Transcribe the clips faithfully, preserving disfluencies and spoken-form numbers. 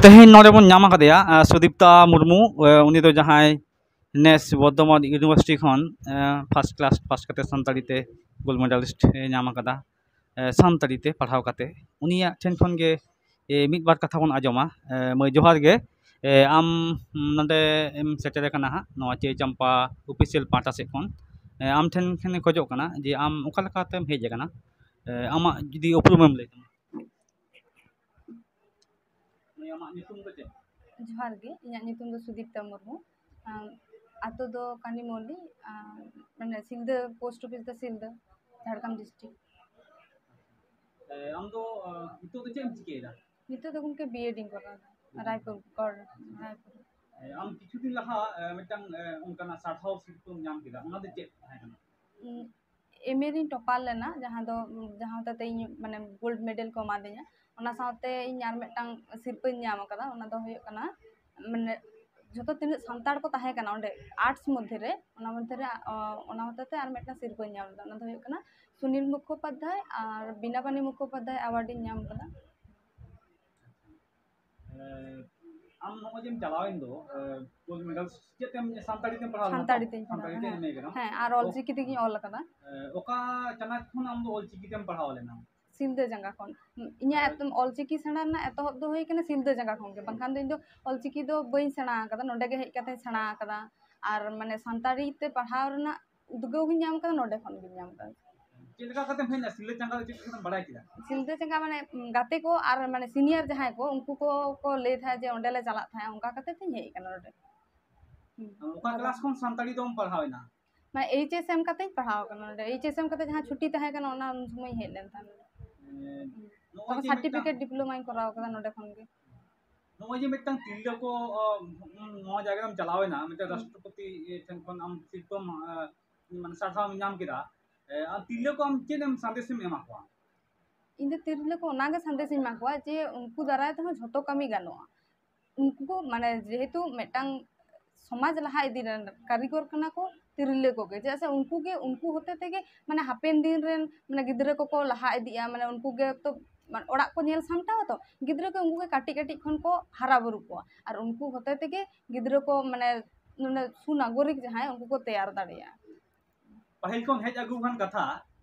ᱛᱮᱦᱮᱧ ᱱᱚᱰᱮ ᱵᱚᱱ ᱧᱟᱢ ᱟᱠᱟᱫᱮᱭᱟ ᱥᱩᱫᱤᱯᱛᱟ ᱢᱩᱨᱢᱩ᱾ ᱩᱱᱤ ᱫᱚ ᱡᱟᱦᱟᱸᱭ ᱱᱮᱥ ᱵᱚᱨᱫᱷᱚᱢᱟᱱ ᱤᱭᱩᱱᱤᱵᱷᱟᱨᱥᱤᱴᱤ ᱠᱷᱚᱱ ᱯᱷᱟᱥᱴ ᱠᱞᱟᱥ ᱯᱟᱥ ᱠᱟᱛᱮ ᱥᱟᱱᱛᱟᱲᱤ ᱛᱮ ᱜᱳᱞᱰ ᱢᱮᱰᱟᱞᱤᱥᱴ ᱮ ᱧᱟᱢ ᱟᱠᱟᱫᱟ᱾ ᱥᱟᱱᱛᱟᱲᱤ ᱛᱮ ᱯᱟᱲᱦᱟᱣ ᱠᱟᱛᱮ ᱩᱱᱤᱭᱟᱜ ᱴᱷᱮᱱ ᱠᱷᱚᱱ ᱜᱮ ᱢᱤᱫ ᱵᱟᱨ ᱠᱟᱛᱷᱟ ᱵᱚᱱ ᱟᱸᱡᱚᱢᱟ᱾ ᱢᱟᱹᱭ, ᱡᱚᱦᱟᱨ ᱜᱮ᱾ ᱟᱢ ᱱᱚᱰᱮ ᱮᱢ ᱥᱮᱴᱮᱨ ᱟᱠᱟᱱᱟ ᱦᱟᱸᱜ, ᱱᱚᱣᱟ ᱪᱟᱹᱭ ᱪᱟᱢᱯᱟ ᱚᱯᱷᱤᱥᱤᱭᱟᱞ ᱯᱟᱦᱴᱟ ᱥᱮᱫ ᱠᱷᱚᱱ᱾ ᱟᱢ ᱴᱷᱮᱱ ᱠᱷᱚᱱ ᱠᱷᱚᱡᱚᱜ ᱠᱟᱱᱟ ᱡᱮ ᱟᱢ ᱚᱠᱟ ᱞᱮᱠᱟᱛᱮᱢ ᱦᱮᱡ ᱟᱠᱟᱱᱟ, ᱟᱢᱟᱜ ᱡᱩᱫᱤ ᱩᱯᱨᱩᱢᱮᱢ ᱞᱟᱹᱭ ᱛᱟᱢᱟ᱾ ᱢᱟᱹᱭ, ᱟᱢᱟᱜ ᱧᱩᱛᱩᱢ ᱫᱚ ᱪᱮᱫ? ᱡᱚᱦᱟᱨ ᱜᱮ, ᱤᱧᱟᱹᱜ ᱧᱩᱛᱩᱢ ᱫᱚ ᱥᱩᱫᱤᱯᱛᱟ ᱢᱩᱨᱢᱩ᱾ ᱟᱛᱳ ᱫᱚ ᱠᱟᱱᱤᱢᱚᱞᱤ, ᱢᱟᱱᱮ ᱥᱤᱞᱫᱟᱹ ᱯᱳᱥᱴ ᱚᱯᱷᱤᱥ ᱫᱚ ᱥᱤᱞᱫᱟᱹ, ᱡᱷᱟᱲᱜᱨᱟᱢ ᱰᱤᱥᱴᱨᱤᱠᱴ᱾ ᱟᱢ ᱫᱚ ᱱᱤᱛᱚᱜ ᱫᱚ ᱪᱮᱫ ᱮᱢ ᱪᱤᱠᱟᱹᱭᱮᱫᱟ? ᱱᱤᱛᱚᱜ ᱫᱚ ᱜᱚᱢᱠᱮ ᱵᱤ ᱮᱰ ᱤᱧ ᱠᱚᱨᱟᱣ ᱮᱫᱟ ᱨᱟᱭᱯᱩᱨ, ᱜᱚᱲ ᱨᱟᱭᱯᱩᱨ᱾ ᱟᱢ ᱠᱤᱪᱷᱩ ᱫᱤᱱ ᱞᱟᱦᱟ ᱢᱤᱫᱴᱟᱝ ᱚᱱᱠᱟᱱᱟᱜ ᱥᱟᱨᱦᱟᱣ ᱥᱤᱨᱯᱟᱹᱢ ᱧᱟᱢ ᱠᱮᱫᱟ, ᱚᱱᱟ ᱫᱚ ᱪᱮᱫ ᱛᱟᱦᱮᱸ ᱠᱟᱱᱟ? ᱮᱢ ᱮ ᱨᱤᱧ ᱴᱚᱯᱟᱨ ᱞᱮᱱᱟ, ᱡᱟᱦᱟᱸ ᱫᱚ, ᱡᱟᱦᱟᱸ ᱦᱚᱛᱮᱛᱮ ᱤᱧ ᱢᱟᱱᱮ ᱜᱳᱞᱰ ᱢᱮᱰᱮᱞ ᱠᱚ ᱮᱢᱟᱫᱤᱧᱟ᱾ ᱚᱱᱟ ᱥᱟᱶᱛᱮ ᱤᱧ ᱟᱨ ᱢᱤᱫᱴᱟᱝ ᱥᱤᱨᱯᱟᱹᱧ ᱧᱟᱢ ᱟᱠᱟᱫᱟ, ᱚᱱᱟ ᱫᱚ ᱦᱩᱭᱩᱜ ᱠᱟᱱᱟ ᱢᱟᱱᱮ ᱡᱷᱚᱛᱚ ᱛᱤᱱᱟᱹᱜ ᱥᱟᱱᱛᱟᱲ ᱠᱚ ᱛᱟᱦᱮᱸ ᱠᱟᱱᱟ ᱚᱸᱰᱮ ᱟᱨᱴᱥ ᱢᱚᱫᱽᱫᱷᱮ ᱨᱮ, ᱚᱱᱟ ᱢᱚᱫᱽᱫᱷᱮ ᱨᱮ ᱚᱱᱟ ᱦᱚᱛᱮᱛᱮ ᱟᱨ ᱢᱤᱫᱴᱟᱝ ᱥᱤᱨᱯᱟᱹᱧ ᱧᱟᱢ ᱞᱮᱫᱟ᱾ ᱚᱱᱟ ᱫᱚ ᱦᱩᱭᱩᱜ ᱠᱟᱱᱟ ᱥᱩᱱᱤᱞ ᱢᱩᱠᱷᱳᱯᱟᱫᱽᱫᱷᱟᱭ ᱟᱨ ᱵᱤᱱᱟᱯᱟᱱᱤ ᱢᱩᱠᱷᱳᱯᱟᱫᱽᱫᱷᱟᱭ ᱮᱣᱟᱨᱰ ᱤᱧ ᱧᱟᱢ ᱟᱠᱟᱫᱟ᱾ ᱟᱢ ᱱᱚᱜᱼᱚᱭ ᱡᱮᱢ ᱪᱟᱞᱟᱣᱮᱱ ᱫᱚ ᱜᱳᱞᱰ ᱢᱮᱰᱟᱞ, ᱪᱮᱫ ᱛᱮᱢ, ᱥᱟᱱᱛᱟᱲᱤ ᱛᱮᱢ ᱯᱟᱲᱦᱟᱣ ᱞᱮᱱᱟ ᱛᱚ? ᱥᱟᱱᱛᱟᱲᱤ ᱛᱮᱧ ᱯᱟᱲᱦᱟᱣ ᱥᱟᱱᱛᱟᱲᱤ ᱛᱮ ᱞᱮᱱᱟ᱾ ᱮᱢ ᱮ ᱠᱟᱱᱟ᱾ ᱦᱮᱸ, ᱟᱨ ᱚᱞᱪᱤᱠᱤ ᱛᱮᱜᱤᱧ ᱚᱞ ᱟᱠᱟᱫᱟ᱾ ᱚᱠᱟ ᱪᱟᱱᱟᱪ ᱠᱷᱚᱱ ᱟᱢ ᱫᱚ ᱚᱞᱪᱤᱠᱤ ᱛᱮᱢ ᱯᱟᱲᱦᱟᱣ ᱞᱮᱱᱟ? ᱥᱤᱞᱫᱟᱹ ᱡᱟᱸᱜᱟ ᱠᱷᱚᱱ᱾ ᱤᱧᱟᱹᱜ ᱮᱛᱚᱢ ᱚᱞᱪᱤᱠᱤ ᱥᱮᱬᱟ ᱨᱮᱱᱟᱜ ᱮᱛᱚᱦᱚᱵ ᱫᱚ ᱦᱩᱭ ᱠᱟᱱᱟ ᱥᱤᱞᱫᱟᱹ ᱡᱟᱸᱜᱟ ᱠᱷᱚᱱ ᱜᱮ, ᱵᱟᱝᱠᱷᱟᱱ ᱫᱚ ᱤᱧ ᱫᱚ ᱚᱞᱪᱤᱠᱤ ᱫᱚ ᱵᱟᱹᱧ ᱥᱮᱬᱟ ᱟᱠᱟᱫᱟ, ᱱᱚᱰᱮ ᱜᱮ ᱦᱮᱡ ᱠᱟᱛᱮᱧ ᱥᱮᱬᱟ ᱟᱠᱟᱫᱟ᱾ ᱟᱨ ᱢᱟᱱᱮ ᱥᱟᱱᱛᱟᱲᱤ ᱛᱮ ᱯᱟᱲᱦᱟᱣ ᱨᱮᱱᱟᱜ ᱩᱫᱽᱜᱟᱹᱣ ᱦᱚᱸᱧ ᱧᱟᱢ ᱟᱠᱟᱫᱟ, ᱱᱚᱰᱮ ᱠᱷᱚᱱ ᱜᱤᱧ ᱧᱟᱢ ᱟᱠᱟᱫᱟ᱾ ᱪᱮᱫ ᱞᱮᱠᱟ ᱠᱟᱛᱮᱢ ᱦᱮᱡ ᱮᱱᱟ ᱥᱤᱞᱫᱟᱹ ᱡᱟᱸᱜᱟ ᱫᱚ, ᱪᱮᱫ ᱞᱮᱠᱟ ᱠᱟᱛᱮᱢ ᱵᱟᱲᱟᱭ ᱠᱮᱫᱟ? ᱥᱤᱞᱫᱟᱹ ᱡᱟᱸᱜᱟ ᱢᱟᱱᱮ ᱜᱟᱛᱮ ᱠᱚ ᱟᱨ ᱢᱟᱱᱮ ᱥᱤᱱᱤᱭᱟᱨ ᱡᱟᱦᱟᱸᱭ ᱠᱚ, ᱩᱱᱠᱩ ᱠᱚ ᱠᱚ ᱞᱟᱹᱭ ᱛᱟᱦᱮᱸᱫ ᱡᱮ ᱚᱸᱰᱮ ᱞᱮ ᱪᱟᱞᱟᱜ ᱛᱟᱦᱮᱸᱫ, ᱚᱱᱠᱟ ᱠᱟᱛᱮ ᱛᱤᱧ ᱦᱮᱡ ᱟᱠᱟᱱᱟ ᱱᱚᱰᱮ᱾ ᱦᱩᱸ᱾ ᱚᱠᱟ ᱠᱞᱟᱥ ᱠᱷᱚᱱ ᱥᱟᱱᱛᱟᱲᱤ ᱫᱚᱢ ᱯᱟᱲᱦᱟᱣ ᱮᱱᱟ? ᱢᱟᱱᱮ ᱮᱭᱤᱪ ᱮᱥ ᱮᱢ ᱠᱟᱛᱮᱧ ᱯᱟᱲᱦᱟᱣ ᱟᱠᱟᱱᱟ ᱱᱚᱰᱮ᱾ ᱮᱭᱤᱪ ᱮᱥ ᱮᱢ ᱠᱟᱛᱮ ᱡᱟᱦᱟᱸ ᱪᱷᱩᱴᱤ ᱛᱟᱦᱮᱸ ᱠᱟᱱᱟ, ᱚᱱᱟ ᱩᱱ ᱥᱚᱢᱚᱭ ᱤᱧ ᱦᱮᱡ ᱞᱮᱱ ᱛᱟᱦᱮᱸᱫ ᱱᱚᱰᱮ᱾ ᱦᱮᱸ, ᱦᱩᱸ᱾ ᱱᱚᱜᱼᱚᱭ ᱛᱚᱠᱷᱚᱱ ᱡᱮ ᱢᱤᱫᱴᱟᱝ ᱥᱟᱨᱴᱤᱯᱷᱤᱠᱮᱴ ᱰᱤᱯᱞᱳᱢᱟᱧ ᱠᱚᱨᱟᱣ ᱟᱠᱟᱫᱟ ᱱᱚᱰᱮ ᱠᱷᱚᱱ ᱜᱮ᱾ ᱱᱚᱜᱼᱚᱭ ᱡᱮ ᱢᱤᱫᱴᱟᱝ ᱛᱤᱨᱞᱟᱹ ᱠᱚ, ᱚ, ᱱᱚᱣᱟ ᱡᱟᱭᱜᱟ ᱨᱮᱢ ᱪᱟᱞᱟᱣ ᱮᱱᱟ, ᱢᱤᱫᱴᱟᱝ ᱦᱩᱸ᱾ ᱨᱟᱥᱴᱨᱚᱯᱚᱛᱤ ᱴᱷᱮᱱ ᱠᱷᱚᱱ ᱟᱢ ᱥᱤᱨᱯᱟᱹᱢ, ᱮ, ᱢᱟᱱᱮ ᱥᱟᱨᱦᱟᱣ ᱧᱟᱢ ᱠᱮᱫᱟ, ᱮ, ᱟᱨ ᱛᱤᱨᱞᱟᱹ ᱠᱚ ᱟᱢ ᱪᱮᱫ ᱮᱢ ᱥᱟᱸᱫᱮᱥ ᱮᱢ ᱮᱢᱟ ᱠᱚᱣᱟ? ᱤᱧ ᱫᱚ ᱛᱤᱨᱞᱟᱹ ᱠᱚ ᱚᱱᱟᱜᱮ ᱥᱟᱸᱫᱮᱥ ᱤᱧ ᱮᱢᱟ ᱠᱚᱣᱟ ᱡᱮ ᱩᱱᱠᱩ ᱫᱟᱨᱟᱭ ᱛᱮᱦᱚᱸ ᱡᱷᱚᱛᱚ ᱠᱟᱹᱢᱤ ᱜᱟᱱᱚᱜᱼᱟ᱾ ᱩᱱᱠᱩ ᱠᱚ ᱢᱟᱱᱮ ᱡᱮᱦᱮᱛᱩ ᱢᱤᱫᱴᱟᱝ ᱥᱚᱢᱟᱡᱽ ᱞᱟᱦᱟ ᱤᱫᱤ ᱨᱮᱱ ᱠᱟᱹᱨᱤᱜᱚᱨ ᱠᱟᱱᱟ ᱠᱚ ᱛᱤᱨᱞᱟᱹ ᱠᱚᱜᱮ, ᱪᱮᱫᱟᱜ ᱥᱮ ᱩᱱᱠᱩ ᱜᱮ, ᱩᱱᱠᱩ ᱦᱚᱛᱮ ᱛᱮᱜᱮ ᱢᱟᱱᱮ ᱦᱟᱯᱮᱱ ᱫᱤᱱ ᱨᱮᱱ ᱢᱟᱱᱮ ᱜᱤᱫᱽᱨᱟᱹ ᱠᱚᱠᱚ ᱞᱟᱦᱟ ᱤᱫᱤᱜᱼᱟ, ᱢᱟᱱᱮ ᱩᱱᱠᱩ ᱜᱮ ᱛᱚ ᱢᱟᱱᱮ ᱚᱲᱟᱜ ᱠᱚ ᱧᱮᱞ ᱥᱟᱢᱴᱟᱣᱟ ᱛᱚ, ᱜᱤᱫᱽᱨᱟᱹ ᱠᱚ ᱩᱱᱠᱩ ᱜᱮ ᱠᱟᱹᱴᱤᱡ ᱠᱟᱹᱴᱤᱡ ᱠᱷᱚᱱ ᱠᱚ ᱦᱟᱨᱟ ᱵᱩᱨᱩ ᱠᱚᱣᱟ, ᱟᱨ ᱩᱱᱠᱩ ᱦᱚᱛᱮ ᱛᱮᱜᱮ ᱜᱤᱫᱽᱨᱟᱹ ᱠᱚ ᱢᱟᱱᱮ ᱱᱚᱰᱮ ᱥᱩᱱᱟᱜᱚᱨᱤᱠ ᱡᱟᱦᱟᱸᱭ, ᱩᱱᱠᱩ ᱠᱚ ᱛᱮᱭᱟᱨ ᱫᱟᱲᱮᱭᱟᱜᱼᱟ᱾ ᱯᱟᱹᱦᱤᱞ ᱠᱷᱚᱱ ᱦᱮᱡ ᱟᱹᱜᱩ ᱟᱠᱟᱱ ᱠᱟᱛᱷᱟ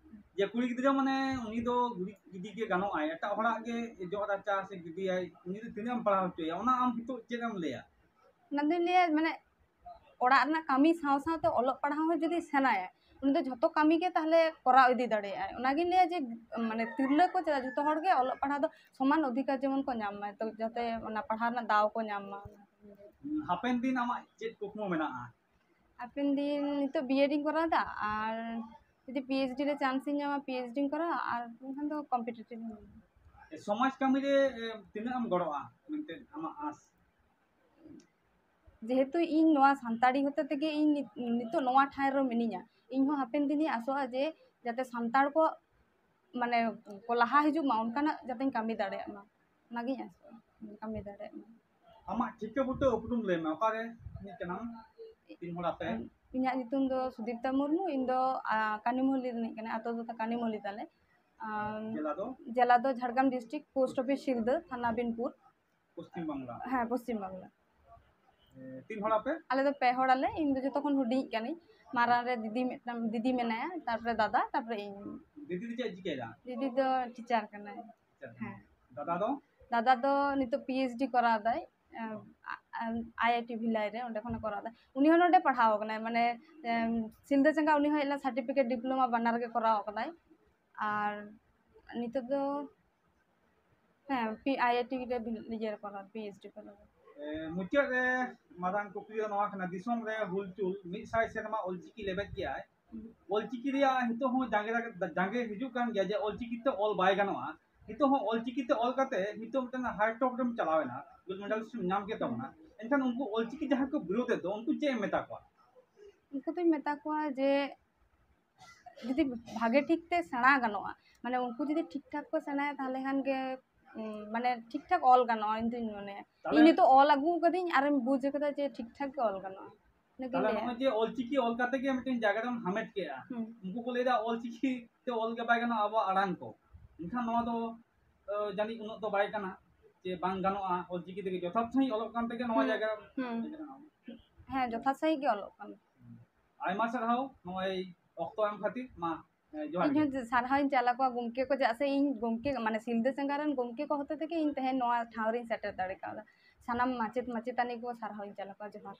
ᱡᱮ ᱠᱩᱲᱤ ᱜᱤᱫᱽᱨᱟᱹ ᱢᱟᱱᱮ ᱩᱱᱤ ᱫᱚ ᱜᱩᱨᱤᱡ ᱜᱤᱰᱤ ᱜᱮ ᱜᱟᱱᱚᱜᱼᱟᱭ, ᱮᱴᱟᱜ ᱦᱚᱲᱟᱜ ᱜᱮ ᱡᱚᱜ ᱨᱟᱪᱟ ᱥᱮ ᱜᱤᱰᱤᱭᱟᱭ, ᱩᱱᱤ ᱫᱚ ᱛᱤᱱᱟᱹᱜ ᱮᱢ ᱯᱟᱲᱦᱟᱣ ᱦᱚᱪᱚᱭᱟ? ᱚᱱᱟ ᱟᱢ ᱱᱤᱛᱚᱜ ᱪᱮᱫ ᱮᱢ ᱞᱟᱹᱭᱟ? ᱚᱱᱟ ᱫᱚᱧ ᱞᱟᱹᱭᱟ, ᱢᱟᱱᱮ ᱚᱲᱟᱜ ᱨᱮᱱᱟᱜ ᱠᱟᱹᱢᱤ ᱥᱟᱶ ᱥᱟᱶᱛᱮ ᱚᱞᱚᱜ ᱯᱟᱲᱦᱟᱣ ᱦᱚᱸ ᱡᱩᱫᱤ ᱥᱮᱬᱟᱭᱟ, ᱩᱱᱤ ᱫᱚ ᱡᱷᱚᱛᱚ ᱠᱟᱹᱢᱤ ᱜᱮ ᱛᱟᱦᱞᱮ ᱠᱚᱨᱟᱣ ᱤᱫᱤ ᱫᱟᱲᱮᱭᱟᱜᱼᱟᱭ᱾ ᱚᱱᱟᱜᱤᱧ ᱞᱟᱹᱭᱟ ᱡᱮ ᱢᱟᱱᱮ ᱛᱤᱨᱞᱟᱹ ᱠᱚ ᱪᱮᱫᱟᱜ, ᱡᱷᱚᱛᱚ ᱦᱚᱲ ᱜᱮ ᱚᱞᱚᱜ ᱯᱟᱲᱦᱟᱣ ᱫᱚ ᱥᱚᱢᱟᱱ ᱚᱫᱷᱤᱠᱟᱨ ᱡᱮᱢᱚᱱ ᱠᱚ ᱧᱟᱢ ᱢᱟ, ᱛᱚ ᱡᱟᱛᱮ ᱚᱱᱟ ᱯᱟᱲᱦᱟᱣ ᱨᱮᱱᱟᱜ ᱫᱟᱣ ᱠᱚ ᱧᱟᱢ ᱢᱟ᱾ ᱦᱟᱯᱮᱱ ᱫᱤᱱ ᱟᱢᱟᱜ ᱪᱮᱫ ᱠᱩᱠᱢᱩ ᱢᱮᱱᱟᱜᱼᱟ? ᱦᱟᱯᱮᱱ ᱫᱤᱱ ᱱᱤᱛᱚᱜ ᱵᱤᱭᱮᱰ ᱤᱧ ᱠᱚᱨᱟᱣ ᱮᱫᱟ, ᱟᱨ ᱡᱩᱫᱤ ᱯᱤ ᱮᱭᱤᱪ ᱰᱤ ᱨᱮ ᱪᱟᱱᱥ ᱤᱧ ᱧᱟᱢᱟ, ᱯᱤ ᱮᱭᱤᱪ ᱰᱤ ᱤᱧ ᱠᱚᱨᱟᱣᱟ, ᱟᱨ ᱵᱟᱝᱠᱷᱟᱱ ᱫᱚ ᱠᱚᱢᱯᱤᱴᱤᱴᱤᱵᱷ ᱤᱧ ᱮᱢᱟ᱾ ᱥᱚᱢᱟᱡᱽ ᱠᱟᱹᱢᱤ ᱨᱮ ᱮ, ᱛᱤᱱᱟᱹᱜ ᱮᱢ ᱜᱚᱲᱚᱜᱼᱟ ᱢᱮᱱᱛᱮ ᱟᱢᱟᱜ ᱟᱸᱥ? ᱡᱮᱦᱮᱛᱩ ᱤᱧ ᱱᱚᱣᱟ ᱥᱟᱱᱛᱟᱲᱤ ᱦᱚᱛᱮ ᱛᱮᱜᱮ ᱤᱧ ᱱᱤᱛ- ᱱᱤᱛᱚᱜ ᱱᱚᱣᱟ ᱴᱷᱟᱶ ᱨᱮ ᱢᱤᱱᱟᱹᱧᱟ, ᱤᱧ ᱦᱚᱸ ᱦᱟᱯᱮᱱ ᱫᱤᱱᱤᱧ ᱟᱥᱚᱜᱼᱟ ᱡᱮ ᱡᱟᱛᱮ ᱥᱟᱱᱛᱟᱲ ᱠᱚ ᱢᱟᱱᱮ ᱠᱚ ᱞᱟᱦᱟ ᱦᱤᱡᱩᱜ ᱢᱟ, ᱚᱱᱠᱟᱱᱟᱜ ᱡᱟᱛᱮᱧ ᱠᱟᱹᱢᱤ ᱫᱟᱲᱮᱭᱟᱜ ᱢᱟ, ᱚᱱᱟᱜᱤᱧ ᱟᱥᱚᱜᱼᱟ, ᱠᱟᱹᱢᱤ ᱫᱟᱲᱮᱭᱟᱜ ᱢᱟ᱾ ᱟᱢᱟᱜ ᱴᱷᱤᱠᱟᱹ ᱵᱩᱴᱟᱹ ᱩᱯᱨᱩᱢ ᱞᱟᱹᱭ ᱢᱮ, ᱚᱠᱟᱨᱮ ᱨᱤᱱᱤᱡ ᱠᱟᱱᱟᱢ, ᱛᱤᱱ ᱦᱚᱲ ᱟᱯᱮ? ᱤᱧᱟᱹᱜ ᱧᱩᱛᱩᱢ ᱫᱚ ᱥᱩᱫᱤᱯᱛᱟ ᱢᱩᱨᱢᱩ, ᱤᱧ ᱫᱚ ᱟᱸ, ᱠᱟᱱᱤᱢᱚᱞᱤ ᱨᱤᱱᱤᱡ ᱠᱟᱱᱟᱹᱧ, ᱟᱛᱳ ᱫᱚ ᱠᱟᱱᱤᱢᱚᱞᱤ ᱛᱟᱞᱮ᱾ ᱟᱸ, ᱡᱮᱞᱟ ᱫᱚ? ᱡᱮᱞᱟ ᱫᱚ ᱡᱷᱟᱲᱜᱨᱟᱢ ᱰᱤᱥᱴᱨᱤᱠᱴ, ᱯᱳᱥᱴ ᱚᱯᱷᱤᱥ ᱥᱤᱞᱫᱟᱹ, ᱛᱷᱟᱱᱟ ᱵᱤᱱᱯᱩᱨ᱾ ᱯᱚᱥᱪᱤᱢ ᱵᱟᱝᱞᱟ᱾ ᱦᱮᱸ, ᱯᱚᱥᱪᱤᱢ ᱵᱟᱝᱞᱟ᱾ ᱮ, ᱛᱤᱱ ᱦᱚᱲ ᱟᱯᱮ? ᱟᱞᱮ ᱫᱚ ᱯᱮ ᱦᱚᱲ ᱟᱞᱮ, ᱤᱧ ᱫᱚ ᱡᱚᱛᱚ ᱠᱷᱚᱱ ᱦᱩᱰᱤᱧ ᱠᱟᱹᱱᱟᱹᱧ᱾ ᱢᱟᱨᱟᱝ ᱨᱮ ᱫᱤᱫᱤ ᱢᱤᱫᱴᱟᱝ ᱫᱤᱫᱤ ᱢᱮᱱᱟᱭᱟ, ᱛᱟᱨᱯᱚᱨᱮ ᱫᱟᱫᱟ, ᱛᱟᱨᱯᱚᱨᱮ ᱤᱧ᱾ ᱫᱤᱫᱤ ᱫᱚ ᱪᱮᱫ ᱮ ᱪᱤᱠᱟᱹᱭᱮᱫᱟ? ᱫᱤᱫᱤ ᱫᱚ ᱴᱤᱪᱟᱨ ᱠᱟᱱᱟᱭ᱾ ᱴᱤᱪᱟᱨ ᱠᱟᱱᱟᱭ᱾ ᱦᱮᱸ᱾ ᱫᱟᱫᱟ ᱫᱚ? ᱫᱟᱫᱟ ᱫᱚ ᱱᱤᱛᱚᱜ ᱯᱤ ᱮᱭᱤᱪ ᱰᱤ ᱠᱚᱨᱟᱣ ᱫᱟᱭ, ᱟᱭ ᱟᱭ ᱴᱤ ᱵᱷᱤᱞᱟᱭ ᱨᱮ, ᱚᱸᱰᱮ ᱠᱷᱚᱱᱮ ᱠᱚᱨᱟᱣ ᱫᱟ᱾ ᱩᱱᱤ ᱦᱚᱸ ᱱᱚᱰᱮ ᱯᱟᱲᱦᱟᱣ ᱠᱟᱱᱟᱭ, ᱢᱟᱱᱮ ᱮᱢ, ᱥᱤᱞᱫᱟᱹ ᱪᱟᱸᱜᱟ ᱩᱱᱤ ᱦᱚᱸ ᱦᱮᱡ ᱞᱮᱱᱟ, ᱥᱟᱨᱴᱤᱯᱷᱤᱠᱮᱴ ᱰᱤᱯᱞᱳᱢᱟ ᱵᱟᱱᱟᱨ ᱜᱮ ᱠᱚᱨᱟᱣ ᱠᱟᱫᱟᱭ᱾ ᱟᱨ ᱱᱤᱛᱚᱜ ᱫᱚ ᱦᱮᱸ, ᱯᱤ ᱟᱭ ᱟᱭ ᱴᱤ ᱨᱮ ᱵᱷᱤ- ᱤᱭᱟᱹ ᱨᱮ ᱠᱚᱨᱟᱣ, ᱯᱤ ᱮᱭᱤᱪ ᱰᱤ ᱠᱚᱨᱟᱣ᱾ ᱮ, ᱢᱩᱪᱟᱹᱫ ᱨᱮ ᱢᱟᱨᱟᱝ ᱠᱩᱠᱞᱤ ᱫᱚ ᱱᱚᱣᱟ ᱠᱟᱱᱟ, ᱫᱤᱥᱚᱢ ᱨᱮ ᱦᱩᱞᱪᱩᱞ ᱢᱤᱫ ᱥᱟᱭ ᱥᱮᱨᱢᱟ ᱚᱞᱪᱤᱠᱤ ᱞᱮᱵᱮᱫ ᱠᱮᱜᱼᱟᱭ᱾ ᱚᱞᱪᱤᱠᱤ ᱨᱮᱭᱟᱜ ᱱᱤᱛᱚᱜ ᱦᱚᱸ ᱡᱟᱸᱜᱮ ᱫᱟᱜ- ᱡᱟᱸᱜᱮ ᱦᱤᱡᱩᱜ ᱠᱟᱱ ᱜᱮᱭᱟ ᱡᱮ ᱚᱞᱪᱤᱠᱤ ᱛᱮ ᱚᱞ ᱵᱟᱭ ᱜᱟᱱᱚᱜᱼᱟ᱾ ᱱᱤᱛᱚᱜ ᱦᱚᱸ ᱚᱞᱪᱤᱠᱤ ᱛᱮ ᱚᱞ ᱠᱟᱛᱮ ᱱᱤᱛᱚᱜ ᱢᱤᱫᱴᱟᱝ ᱦᱟᱭ ᱴᱚᱯ ᱨᱮᱢ ᱪᱟᱞᱟᱣ ᱮᱱᱟ, ᱜᱳᱞᱰ ᱢᱮᱰᱟᱞ ᱮᱢ ᱧᱟᱢ ᱠᱮᱫ ᱛᱟᱵᱚᱱᱟ᱾ ᱮᱱᱠᱷᱟᱱ ᱩᱱᱠᱩ ᱚᱞᱪᱤᱠᱤ ᱡᱟᱦᱟᱸᱭ ᱠᱚ ᱵᱤᱨᱳᱫᱮᱫ ᱫᱚ, ᱩᱱᱠᱩ ᱪᱮᱫ ᱮᱢ ᱢᱮᱛᱟ ᱠᱚᱣᱟ? ᱩᱱᱠᱩ ᱫᱚᱧ ᱢᱮᱛᱟ ᱠᱚᱣᱟ ᱡᱮ ᱡᱩᱫᱤ ᱵᱷᱟᱜᱮ ᱴᱷᱤᱠ ᱛᱮ ᱥᱮᱬᱟ ᱜᱟᱱᱚᱜᱼᱟ, ᱢᱟᱱᱮ ᱩᱱᱠᱩ ᱡᱩᱫᱤ ᱴᱷᱤᱠ ᱴᱷᱟᱠ ᱠᱚ ᱥᱮᱬᱟᱭᱟ, ᱛᱟᱦᱚᱞᱮ ᱠᱷᱟᱱ ᱜᱮ ᱩᱸ, ᱢᱟᱱᱮ ᱴᱷᱤᱠ ᱴᱷᱟᱠ ᱚᱞ ᱜᱟᱱᱚᱜᱼᱟ, ᱤᱧ ᱫᱩᱧ ᱢᱚᱱᱮᱭᱟ᱾ ᱛᱟᱦᱞᱮ- ᱤᱧ ᱱᱤᱛᱚᱜ ᱚᱞ ᱟᱹᱜᱩ ᱠᱟᱹᱫᱟᱹᱧ ᱟᱨᱮᱢ ᱵᱩᱡᱽ ᱠᱟᱫᱟ ᱡᱮ ᱴᱷᱤᱠ ᱴᱷᱟᱠ ᱜᱮ ᱚᱞ ᱜᱟᱱᱚᱜᱼᱟ, ᱤᱱᱟᱹᱜᱤᱧ ᱛᱟᱦᱞᱮ ᱞᱟᱹᱭᱟ᱾ ᱱᱚᱜᱼᱚᱭ ᱡᱮ ᱚᱞᱪᱤᱠᱤ ᱚᱞ ᱠᱟᱛᱮ ᱜᱮ ᱢᱤᱫᱴᱮᱱ ᱡᱟᱭᱜᱟ ᱨᱮᱢ ᱦᱟᱢᱮᱴ ᱠᱮᱜᱼᱟ, ᱦᱩᱸ᱾ ᱩᱱᱠᱩ ᱠᱚ ᱞᱟᱹᱭᱫᱟ ᱚᱞᱪᱤᱠᱤ ᱛᱮ ᱚᱞ ᱜᱮ ᱵᱟᱭ ᱜᱟᱱᱚᱜᱼᱟ ᱟᱵᱚᱣᱟᱜ ᱟᱲᱟᱝ ᱠᱚ, ᱮᱱᱠᱷᱟᱱ ᱱᱚᱣᱟ ᱫᱚ ᱡᱟᱹᱱᱤᱡ ᱩᱱᱟᱹᱜ ᱫᱚ ᱵᱟᱭ ᱠᱟᱱᱟ ᱡᱮ ᱵᱟᱝ ᱜᱟᱱᱚᱜᱼᱟ, ᱚᱞᱪᱤᱠᱤ ᱛᱮᱜᱮ ᱡᱚᱛᱷᱟᱛ ᱥᱟᱺᱦᱤᱡ ᱚᱞᱚᱜ ᱠᱟᱱ ᱛᱮᱜᱮ ᱱᱚᱣᱟ ᱦᱩᱸ, ᱡᱟᱭᱜᱟ᱾ ᱦᱩᱸ᱾ ᱦᱮᱸ, ᱡᱚᱛᱷᱟᱛ ᱥᱟᱺᱦᱤᱡ ᱜᱮ ᱚᱞᱚᱜ ᱠᱟᱱᱟ᱾ ᱟᱭᱢᱟ ᱥᱟᱨᱦᱟᱣ ᱱᱚᱜᱼᱚᱭ ᱚᱠᱛᱚ ᱮᱢ ᱠᱷᱟᱹᱛᱤᱨ᱾ ᱢᱟ, ᱮ, ᱡᱚᱦᱟᱨ ᱜᱮ᱾ ᱤᱧᱦᱚᱸ ᱥᱟᱨᱦᱟᱣᱤᱧ ᱪᱟᱞ ᱟᱠᱚᱣᱟ ᱜᱚᱢᱠᱮ ᱠᱚ, ᱪᱮᱫᱟᱜ ᱥᱮ ᱤᱧ ᱜᱚᱢᱠᱮ, ᱢᱟᱱᱮ, ᱥᱤᱞᱫᱟᱹ ᱥᱮᱸᱜᱟ ᱨᱮᱱ ᱜᱚᱢᱠᱮ ᱠᱚ ᱦᱚᱛᱮ ᱛᱮᱜᱮ ᱤᱧ ᱛᱮᱦᱮᱧ ᱱᱚᱣᱟ ᱴᱷᱟᱶ ᱨᱤᱧ ᱥᱮᱴᱮᱨ ᱫᱟᱲᱮ ᱠᱟᱣᱫᱟ᱾ ᱥᱟᱱᱟᱢ ᱢᱟᱪᱮᱫ ᱢᱟᱪᱮᱛᱟᱹᱱᱤ ᱠᱚ ᱥᱟᱨᱦᱟᱣᱤᱧ ᱪᱟᱞ ᱟᱠᱚᱣᱟ᱾ ᱡᱚᱦᱟᱨ᱾